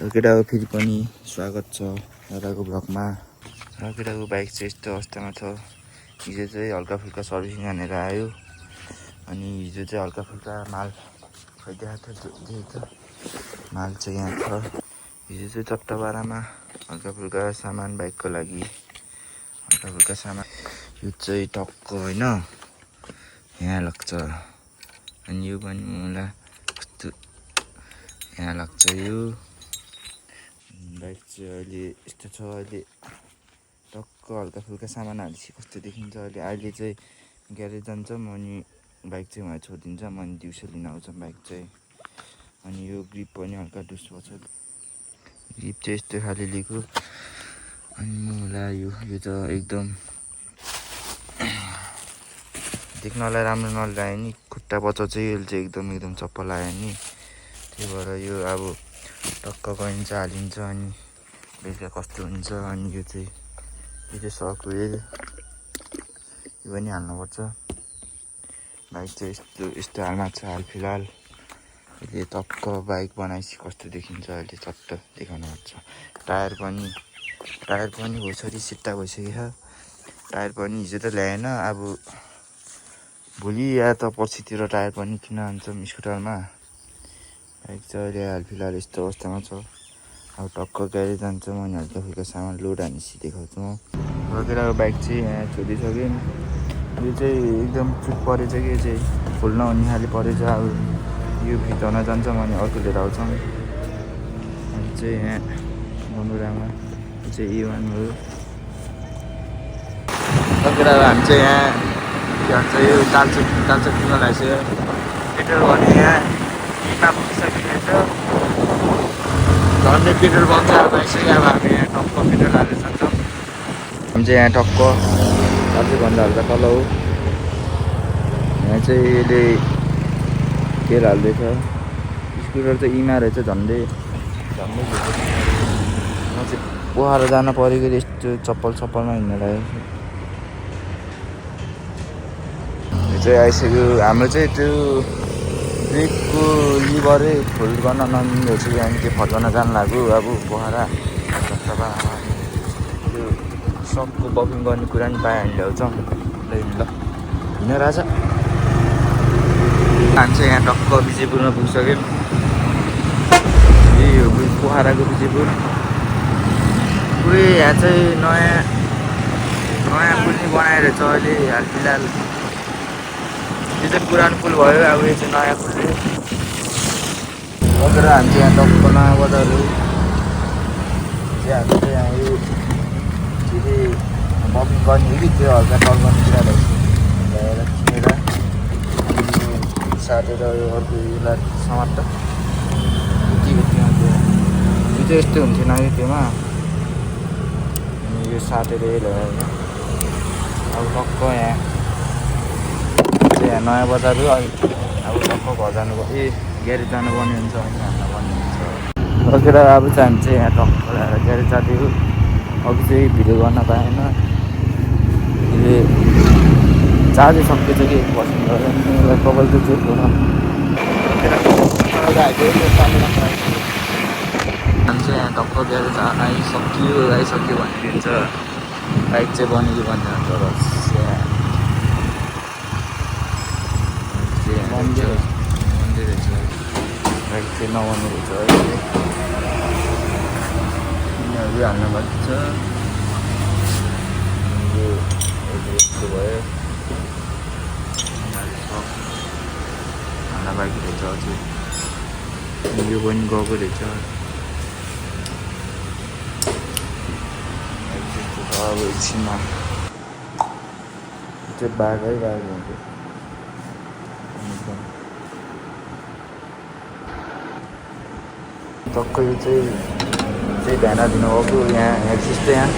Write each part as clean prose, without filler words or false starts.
केटाको फेरि पनि स्वागत छ दादाको ब्लगमा। र केटाको बाइक चाहिँ यस्तो अवस्थामा छ। हिजो चाहिँ हल्का फुल्का सर्भिसिङ हानेर आयो। अनि हिजो चाहिँ हल्का फुल्का माल खैदिएको थियो। माल चाहिँ यहाँ छ। हिजो चाहिँ चट्टबारामा हल्का फुल्का सामान बाइकको लागि हल्का फुल्का सामान यो चाहिँ टक्क होइन यहाँ लाग्छ। अनि यो पनि मलाई कस्तो यहाँ लाग्छ। यो बाइक चाहिँ अहिले यस्तो छ। अहिले टक्क हल्का फुल्का सामान हालेपछि कस्तो देखिन्छ। अहिले चाहिँ ग्यारेज जान्छ म अनि बाइक चाहिँ उहाँ छोडिदिन्छ म अनि दिउँसो लिन आउँछ बाइक चाहिँ। अनि यो ग्रिप पनि हल्का डुस भएको छ। ग्रिप चाहिँ यस्तो खाले लिएको। अनि मलाई यो त एकदम देख्नलाई राम्रो नलाग्यो नि। खुट्टा बचाउ चाहिँ यसले चाहिँ एकदम चप्पल आयो नि। त्यही भएर यो अब टक्क गइन्छ हालिन्छ अनि बेलुका कस्तो हुन्छ। अनि यो चाहिँ सक्यो। यो पनि हाल्नुपर्छ। बाइक चाहिँ यस्तो हालमा छ हाल फिलहाल। अहिले टक्क बाइक बनाएपछि कस्तो देखिन्छ अहिले चट्ट देखाउनु पर्छ। टायर पनि भोसरी सिट्टा भइसकेको छ। टायर पनि हिजो त ल्याएन। अब भोलि या त पर्सितिर टायर पनि किन्न आन्छौँ स्कुटरमा। बाइक चाहिँ अहिले हाल फिलहाल यस्तो अवस्थामा छ। अब टक्क ग्यारेज जान्छौँ अनि हल्का फुल्का सामान लोड हानेपछि देखाउँछु म। केटाको बाइक चाहिँ यहाँ छोडिसक्यो। यो चाहिँ एकदम चुट परेछ कि यो चाहिँ खोल्न हुने खाले परेछ। अब यो भित्राउन जान्छौँ अनि अर्को लिएर आउँछौँ। अनि चाहिँ यहाँ गम्बुरामा यो चाहिँ E1 हो। केटाको हामी चाहिँ यहाँ के भन्छ यो तालचोक किन्न लाग्यो। पेट्रोल भने यहाँ टिममा पुगिसकेको छ। झन्डै पेट्रोल पम्प चाहिँ अब आइसक्यो। अब हामी यहाँ टक्क पेट्रोल हालेर जान्छौँ। हामी चाहिँ यहाँ टक्क तालचोकभन्दा हल्का तल हो। यहाँ चाहिँ यसले तेल हाल्दैछ। स्कुटर चाहिँ इमा रहेछ झन्डै म चाहिँ पोखरा जान परेको यस्तो चप्पलमा हिँड्न लाग्यो। यो चाहिँ आइसक्यो। हाम्रो चाहिँ त्यो ब्रेकको लिभरै फोल्ड गर्न नमिल्दो रहेछ। अनि त्यो फर्काउन जानु लाग्यो अब पोखरा। त्यो सकको बकिङ गर्ने कुरा नि पायो हामी ल्याउँछौँ। ल हिँड राजा। हामी चाहिँ यहाँ टक्क विजयपुरमा पुगिसक्यौँ। यही हो पोखराको विजयपुर। पुरै यहाँ चाहिँ नयाँ पुल नि बनाएर छ अहिले हाल फिलहाल। यो चाहिँ पुरानो पुल भयो। अब यो चाहिँ नयाँ पुल हो। बसेर हामी चाहिँ यहाँ टक्क नयाँ बजार हो। हामी चाहिँ यहाँ यो फेरि बकिङ गर्ने कि त्यो हल्का टल गर्ने कुरा ल्याएर किनेर साटेर यो अर्को यसलाई समाट उठीको थियो। यो चाहिँ यस्तो हुन्थेन कि त्योमा। यो साटेर ल्याएर अब टक्क यहाँ चाहिँ नयाँ बजार हो। अब टक्क घर जानुपर्ने ग्यारेज जानुपर्ने हुन्छ अनि हाल्नुपर्ने हुन्छ। सकेर अब चाहिँ हामी चाहिँ यहाँ टक्क ल्याएर ग्यारेज जाँदैयो। अघि चाहिँ भिडियो गर्न पाएन। यो चार्जै सकिएछ कि बस्नु गयो कपाल त चेक हो। हामी चाहिँ यहाँ टक्क ग्यारेज आइसक्यो भनिदिन्छ। बाइक चाहिँ बनेको भन्ने हुन्छ मन्दिर रहेछ। बाइक चाहिँ नबन्ने रहेछ अहिले। यिनीहरू हाल्नु बाँकी छ। यो यस्तो भयो। हाल्न बाँकी रहेछ अझै। यो पनि गएको रहेछ। अब एकछिनमा चाहिँ बाघै हुन्छ। टक्क यो चाहिँ ध्यान दिनुभएको। यहाँ एक्सिस चाहिँ यहाँ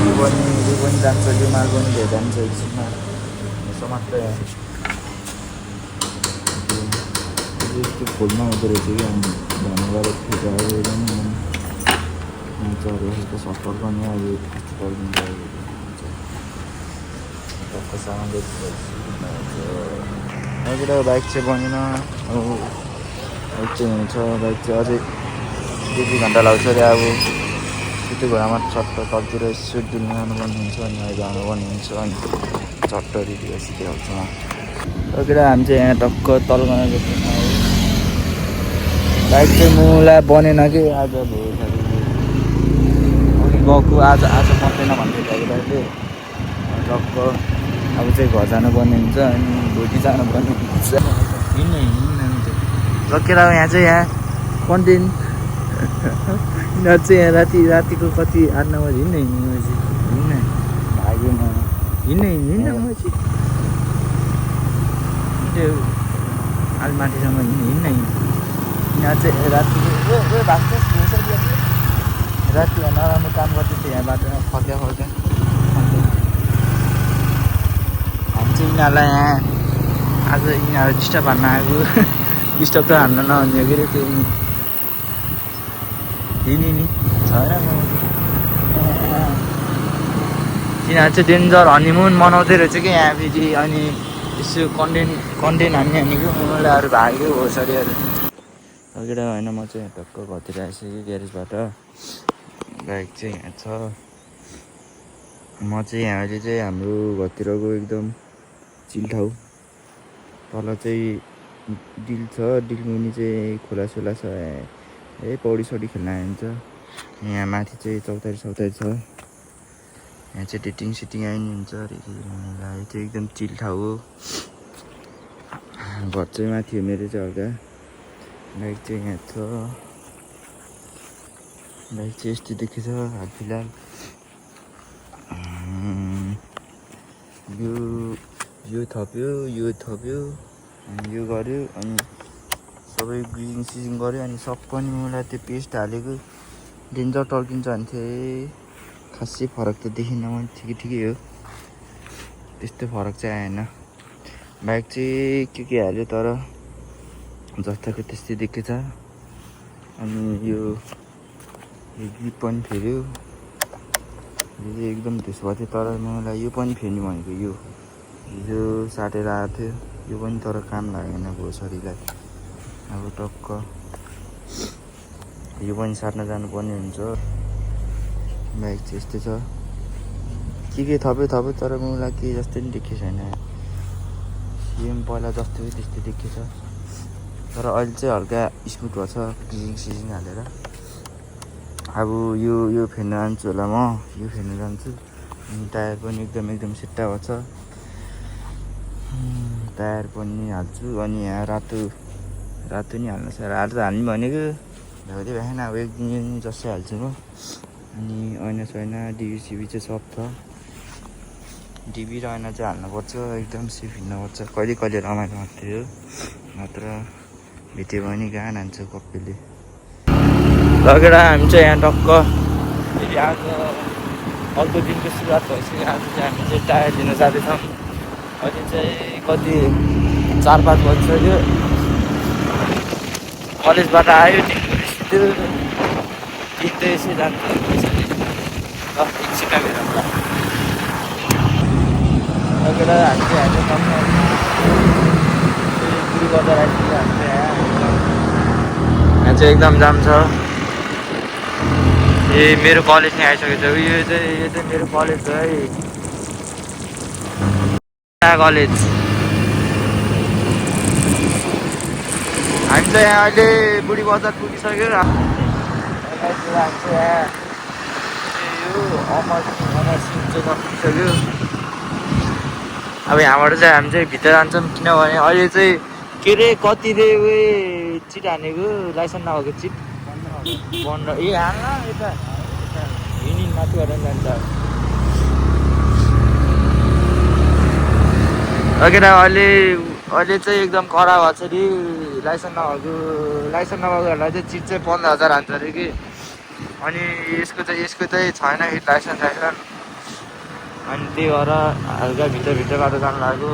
यो पनि जान्छ। त्यो माल पनि धेरै जान्छ एकछिनमा। यसो मात्र यस्तो खोल्न हुँदो रहेछ कि हामी धन्यवाद चढेको सफर गर्ने अब यस्तो गरिदिन्छ। टक्क सामान बाइक चाहिँ बनेन। बाइक चाहिँ हुन्छ। बाइक चाहिँ अझै दुई घन्टा लाग्छ अरे अब त्यो घोडामा चट्ट तलतिर यसो डुल्नु जानुपर्ने हुन्छ अनि अहिले जानुपर्ने हुन्छ अनि चट्ट रेडी भइसकेको छ सकेर हामी चाहिँ यहाँ टक्क तल गएर बाइक चाहिँ मलाई बनेन कि आज भयो अघि गएको आज बन्दैन भन्दै थियो बाइकले टक्क अब चाहिँ घर जानुपर्ने हुन्छ अनि भोलि जानुपर्ने हुन्छ हिँड्नु सकेर यहाँ चाहिँ यहाँ कन्टेन्ट यिनीहरू चाहिँ यहाँ रातिको कति 8-9 बजी हिँड्न भागेन हिँड्न म चाहिँ त्यो आलमाटीसम्म हिँड्न यिनीहरू चाहिँ रातिको राति नराम्रो काम गर्दैछ यहाँ बाटोमा फर्क्या हामी चाहिँ यिनीहरूलाई यहाँ आज यिनीहरू डिस्टर्ब हान्न आएको डिस्टर्ब त हान्न नहुने के अरे त्यो नि छैन तिनीहरू चाहिँ डेन्जर हनीमुन मनाउँदै रहेछ कि यहाँ फेरि अनि यसो कन्टेन्ट हानेको मुलाहरू भाग्यो हो सरी अरू होइन म चाहिँ टक्क घरतिर आइसकेँ ग्यारेजबाट बाइक चाहिँ यहाँ छ म चाहिँ यहाँ अहिले चाहिँ हाम्रो घरतिरको एकदम चिल ठाउँ तल चाहिँ डिल छ डिलमुनि चाहिँ खोलासोला छ पौडी सौडी खेल्न आइन्छ यहाँ माथि चाहिँ चौतारी छ यहाँ चाहिँ डेटिङ सिटिङ आइनी हुन्छ अरे मलाई चाहिँ एकदम चिल ठाउँ हो घर चाहिँ माथि हो मेरो चाहिँ हल्का बाइक चाहिँ यहाँ छ बाइक चाहिँ यस्तो देखेछ हाल फिलहाल यो थप्यो अनि यो गऱ्यो अनि सबै ग्रिजिङ सिजिङ गऱ्यो अनि पनि मलाई त्यो पेस्ट हालेको डेन्जर टल्किन्छ भन्थेँ खासै फरक त देखिनँ मैले ठिकै हो त्यस्तो फरक चाहिँ आएन बाइक चाहिँ के हाल्यो तर जस्ताको त्यस्तै देखेछ अनि यो ग्रिप पनि फेऱ्यो यो चाहिँ एकदम धुस भएको थियो तर मलाई यो पनि फेर्नु भनेको यो साटेर आएको थियो यो पनि तर काम लागेन घोसरीलाई अब टक्क यो पनि साट्न जानुपर्ने हुन्छ बाइक चाहिँ यस्तै छ के थप्यो तर मलाई के जस्तै पनि देखेको छैन सेम पहिला जस्तो त्यस्तै देखेछ तर अहिले चाहिँ हल्का स्मुथ भएको छ ग्रिजिङ सिजिङ हालेर अब यो फेर्न जान्छु होला म यो फेर्न जान्छु अनि टायर पनि एकदम सिट्टा भएको छ टायर पनि हाल्छु अनि यहाँ रातो नि हाल्नु छ रातो हाल्ने भनेको भ्याउँदै भएन अब एक दिन जस्तै हाल्छु म अनि ऐना छैन डिबी चाहिँ सब छ डिबी र ऐना चाहिँ हाल्नुपर्छ एकदम सेफ हिँड्नुपर्छ कहिले रमाइलो मात्र भेट्यो भने कहाँ हान्छ कप्पीले लगेर हामी चाहिँ यहाँ टक्क फेरि आज अर्को दिनको सुरुवात भइसक्यो आज चाहिँ हामी चाहिँ टायर लिन जाँदैछौँ अहिले चाहिँ कति 4-5 बजिसक्यो कलेजबाट आयो तिनटै यसै जान्छ एकछिनमा भेटौँ ल लगेर हामी चाहिँ गुरु बजार आइपुग्यो हामी चाहिँ यहाँ चाहिँ एकदम जाम छ मेरो कलेज नै आइसकेको छ यो चाहिँ मेरो कलेज हो है कलेज हामी चाहिँ यहाँ अहिले बुढी बजार पुगिसक्यो हामी चाहिँ यहाँ अमर सिंह चाहिँ नपुगिसक्यो अब यहाँबाट चाहिँ हामी चाहिँ भित्र जान्छौँ किनभने अहिले चाहिँ के अरे कति रे चिट हानेको लाइसेन्स नभएको चिट 15 हाल्न यता हिँडी माथिबाट जान्छ अघिरा अहिले चाहिँ एकदम कडा भएको छ अरे लाइसेन्स नभएकोहरूलाई चाहिँ चिट चाहिँ 15,000 हान्छ अरे कि अनि यसको चाहिँ छैन लाइसेन्स अनि त्यही भएर हल्का भित्र बाटो जानु लाग्यो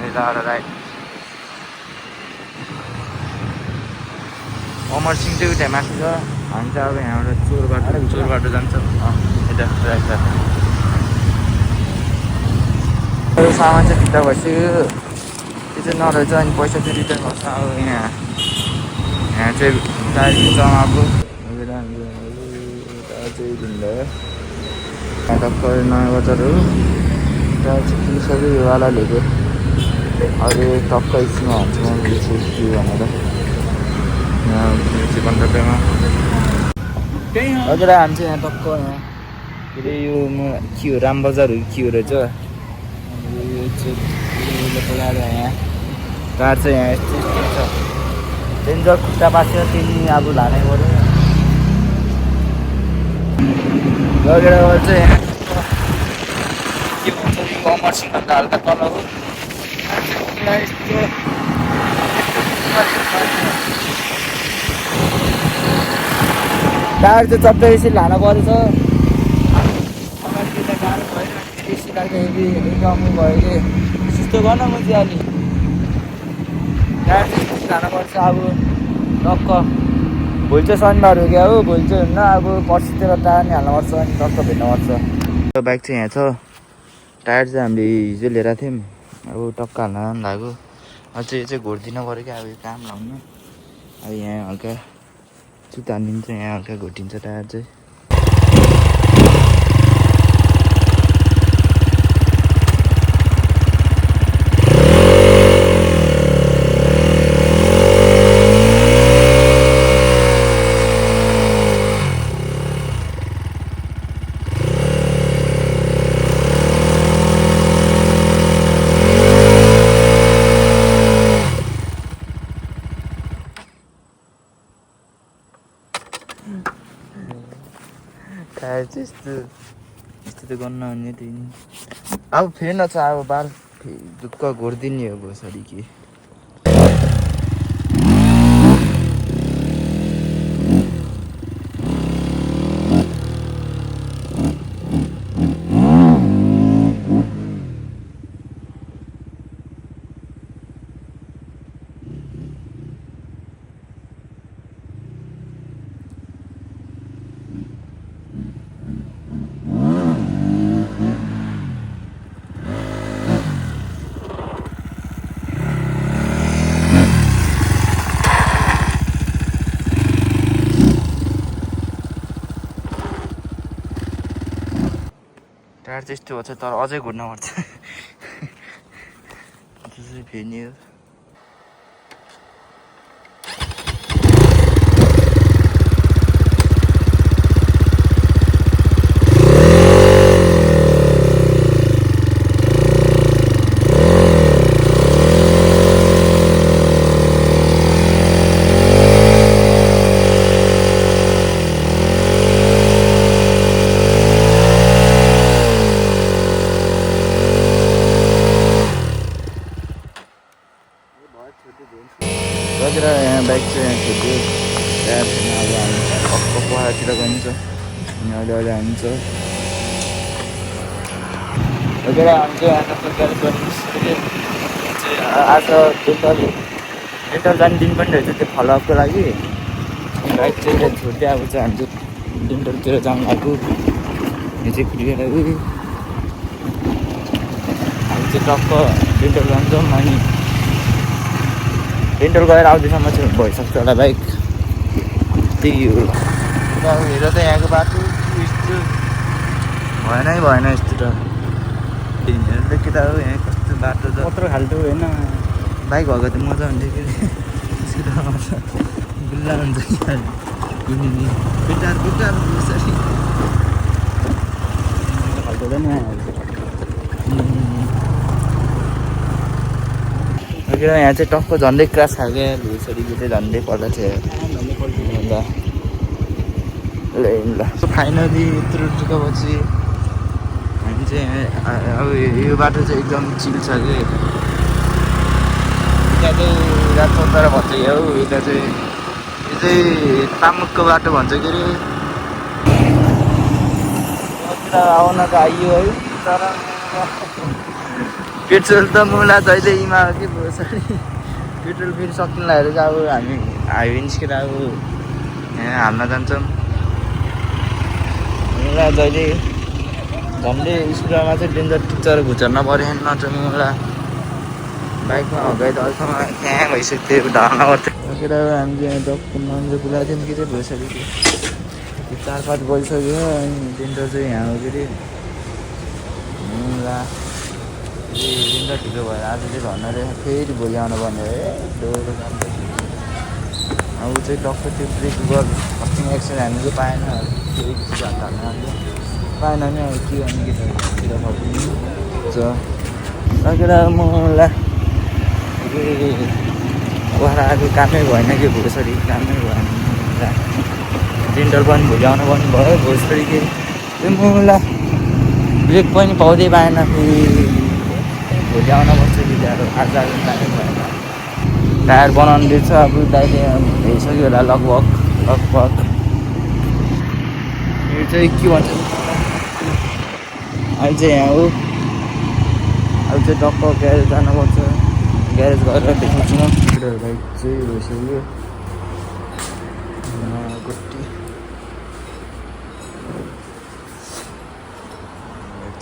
यताबाट राइट अमर सिंह चाहिँ उता माथि छ हामी चाहिँ अब यहाँबाट चोर बाटो जान्छौँ यता राइट सामान चाहिँ भित्र भइसक्यो त्यो चाहिँ नरहेछ अनि पैसा चाहिँ रिटर्न गर्छ अब यहाँ चाहिँ टायर खिच्छौँ अब चाहिँ दिनु भयो यहाँ टक्क नयाँ बजार हो त्यहाँ चाहिँ पुलिसहरू योवाला लिएको अहिले टक्क स्कुलमा भन्छु म पुलिस के भनेर यहाँ चिकन टप्पेमा हजुर हामी चाहिँ यहाँ टक्क यहाँ के अरे यो के हो रामबजार हो के हो रहेछ यो चाहिँ यहाँ कार चाहिँ यहाँ यस्तो यस्तो छ डेन्जर खुट्टा पासेर तिमी अब लानै पऱ्यो लगेर चाहिँ यहाँ के भन्छ यो अमरसिंह हल्का तल हो टायर चाहिँ चप्पै यसरी लान परेछ गाह्रो भएर बेसी लाग्दाखेरि एकदम भयो कि त्यस्तो गर्न म चाहिँ अलि टायर चाहिँ लान पर्छ अब टक्क भोलि चाहिँ शनिबार हो क्या हो भोलि चाहिँ हुन्न अब पर्सितिर टायर नि हाल्नुपर्छ अनि टक्क भेट्नुपर्छ बाइक चाहिँ यहाँ छ टायर चाहिँ हामीले हिजो लिएर थियौँ अब टक्क हाल्न लाग्यो अझै यो चाहिँ घोटिदिनु पऱ्यो क्या अब यो काम लाउनु अब यहाँ हल्का चुत हानिदिन्छ यहाँ हल्का घोटिन्छ टायर चाहिँ टायर चाहिँ यस्तो त गर्न हुने त्यही नि अब फेरि नछ अब बाल ढुक्क घोरिदिने हो भोसरी के टायर चाहिँ यस्तो छ तर अझै घुर्न पर्छ त्यसै फेर्ने हो लगेर यहाँ बाइक चाहिँ यहाँ छोड्यो टायर छैन अब हामी टक्क पहाडतिर गइन्छ अनि अहिले हामी चाहिँ लगेर हामी चाहिँ यहाँ टक्क आज डेन्टल जाने दिन पनि रहेछ त्यो फलोअपको लागि बाइक चाहिँ यहाँ छोडिदियो अब चाहिँ हामी चाहिँ डेन्टलतिर जानु लाग्यो यो चाहिँ क्रिकेट हामी चाहिँ टक्क डेन्टल जान्छौँ अनि डेन्टल गएर आउँदैसम्म चाहिँ भइसक्छ होला बाइक त्यही हो अब हेर त यहाँको बाटो यस्तो भएन यस्तो त हेर्नु त के त हो यहाँ कस्तो बाटो त कत्रो खाल्टो होइन बाइक भएको त मजा हुन्थ्यो कि त्यसको त मजा गुल्ला हुन्छ हिँड्ने बेटार यसरी खाल्टो त नि यहाँ चाहिँ टक्क झन्डै क्रास खाल्के भुसरीको चाहिँ झन्डै पर्दा थियो ल फाइनली यत्रो टुकापछि हामी चाहिँ अब यो बाटो चाहिँ एकदम चिल छ कि यता चाहिँ राजचौतारा भन्छ कि हौ यता चाहिँ यो चाहिँ तामुकको बाटो भन्छ के अरे आउन त आइयो है तर पेट्रोल त मुला जहिले इमा हो कि भोसरी पेट्रोल फेरि सक्नु लागेर चाहिँ अब हामी हाइवे निस्केर अब यहाँ हाल्न जान्छौँ मुला जहिले झन्डै स्कुलमा चाहिँ डेन्जर टिचर घुचर्न पऱ्यो नत्र मुला बाइकमा हगाइ त अहिलेसम्म त्यहाँ भइसक्यो ढल्न पर्थ्यो लगेर हामी चाहिँ डक्टर मन्जु पुऱ्याएको थियौँ कि चाहिँ भोसरी 4-5 बजिसक्यो अनि विन्टर चाहिँ यहाँ हो के अरे विन्टर ढिलो भयो आज चाहिँ भन्नाले फेरि भोलि आउनु पर्ने है डोरो काम त अब चाहिँ डक्टर त्यो ब्रेक गर्नु अस्ति एक्सरे हान्नु चाहिँ पाएन केही चिज हाल्नु पाएन नि अब के गर्ने केटातिर फर्किन्छ सकेर मलाई उहाँ आएको कामै भएन कि भोसरी कामै भएन डेन्टल पनि भोलि आउनु पर्ने भयो भोसरी के त्यो मलाई ब्रेक पनि पाउँदै पाएन फेरि भोलि आउनु पर्छ बिचरा आज टाइम भएन टायर बनाउँदैछ अब दाइले भइसक्यो होला लगभग यो चाहिँ के भन्छ अहिले चाहिँ यहाँ हो अब चाहिँ टक्क ग्यारेज जानुपर्छ ग्यारेज गएर देखाउँछु म बाइक चाहिँ भइसक्यो गोटी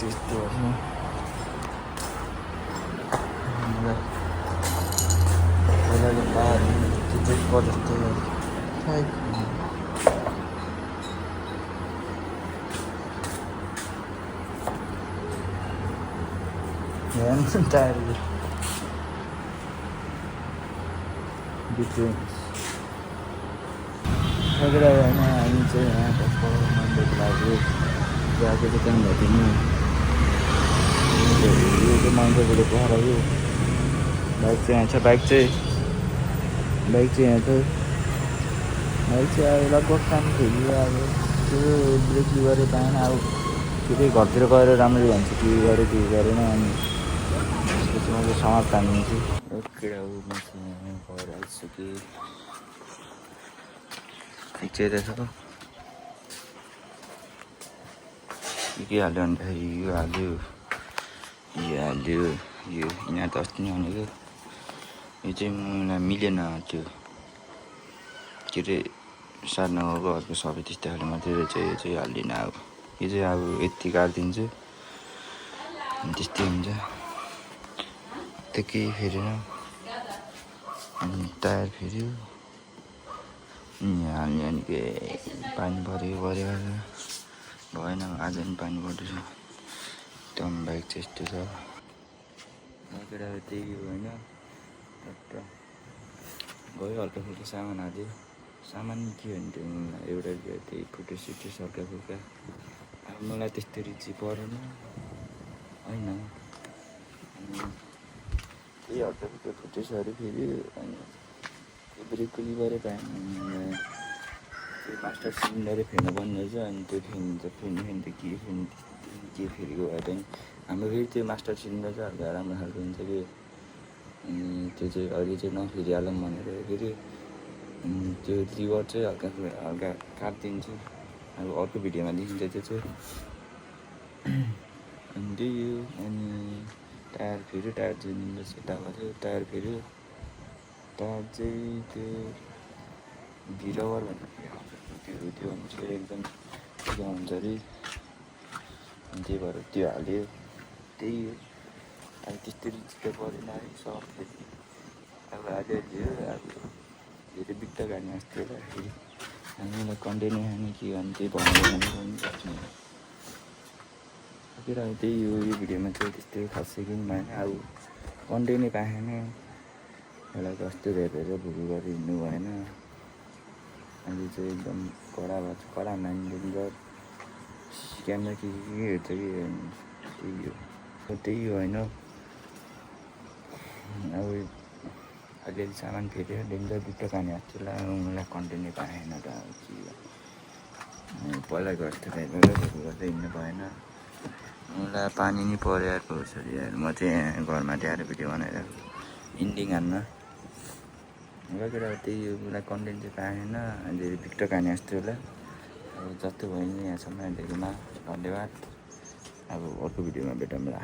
यस्तो पहिलाले जस्तो टायर डिफ्रेन्स सकेर होइन हामी चाहिँ यहाँ टक्क मन्दिरको लागि गएको चाहिँ त्यहाँ भेटिनु यो चाहिँ मन्दिरबाट गएर यो बाइक चाहिँ यहाँ छ बाइक चाहिँ यहाँ छ बाइक चाहिँ अब लगभग काम फेरि अब त्यो ब्रेक गरेर पाएन अब फेरि घरतिर गएर राम्ररी भन्छ के गरेँ के गरेन अनि त्यसपछि मैले समाज तानिदिन्छु केटा ऊ मान्छे गएर आइसकेँ चाहिँ रहेछ के हाल्यो भन्दाखेरि यो हाल्यो यो यहाँ त अस्ति नै भनेको यो चाहिँ मलाई मिलेन त्यो के अरे सार्नगरको अर्को सबै त्यस्तै खाले मात्रै रहेछ यो चाहिँ हाल्दिनँ अब यो चाहिँ अब यति काटिदिन्छु अनि त्यस्तै हुन्छ त्यो केही फेरेन अनि टायर फेऱ्यो यहाँ हाल्ने अनि के पानी पऱ्यो भएन आज पनि पानी पर्दैछ एकदम बाइक चाहिँ यस्तो छ केटाहरू त्यही होइन गयो हल्का फुल्का सामान हाल्यो सामान के भन्थ्यो एउटा त्यही फुटेस हल्का फुल्का अब मलाई त्यस्तो रुचि परेन होइन त्यही हल्का फुल्का फुटेसहरू फेरि अनि त्यो ब्रेकको लिभरै पाएन त्यो मास्टर सिलिन्डरै फेर्नु पर्ने रहेछ अनि त्यो फेर्नु त के फेरेको भए पनि हाम्रो फेरि त्यो मास्टर सिलिन्डर चाहिँ हल्का राम्रो खालको हुन्छ कि त्यो चाहिँ अहिले चाहिँ नफेरिहालौँ भनेर फेरि त्यो लिभर चाहिँ हल्का काटिदिन्छु अब अर्को भिडियोमा देखिन्छ त्यो चाहिँ अनि त्यही हो अनि टायर चाहिँ निन्दा सेटा भयो टायर फेऱ्यो टायर चाहिँ त्यो भिरवर भन्ने त्यो हुन्छ एकदम ठिक हुन्छ अरे अनि त्यही भएर त्यो हाल्यो त्यही हो अब त्यस्तो रिच त परेन है सब फेरि अब हाल्यो अब धेरै बिट्टा गाड्ने जस्तो होला फेरि हामीलाई कन्टेनै खाने के गर्ने त्यही भन्दैन फेरि अब त्यही हो यो भिडियोमा चाहिँ त्यस्तो खासै पनि भएन अब कन्टेनै पाएन मलाई कस्तो धेरै भुल गरेर हिँड्नु भएन अहिले चाहिँ एकदम कडा माइन्ड क्यामेरा के हेर्छ कि त्यही हो होइन अब अलिअलि सामान फेऱ्यो डेन्जर बिट्टो खाने जस्तो मलाई कन्टेन्टै पाएन त अब के पहिलाको जस्तो टाइपको गर्दै हिँड्नु भएन मलाई पानी नै पऱ्यो यार कसरी यार म चाहिँ घरमा ल्याएर भिडियो बनाएर इन्डिङ हान्न लगेर त्यही हो मलाई कन्टेन्ट चाहिँ पाएन धेरै भिक्टो खाने जस्तो होला अब जस्तो भयो नि यहाँसम्म हेर्दैकोमा धन्यवाद अब अर्को भिडियोमा भेटौँला।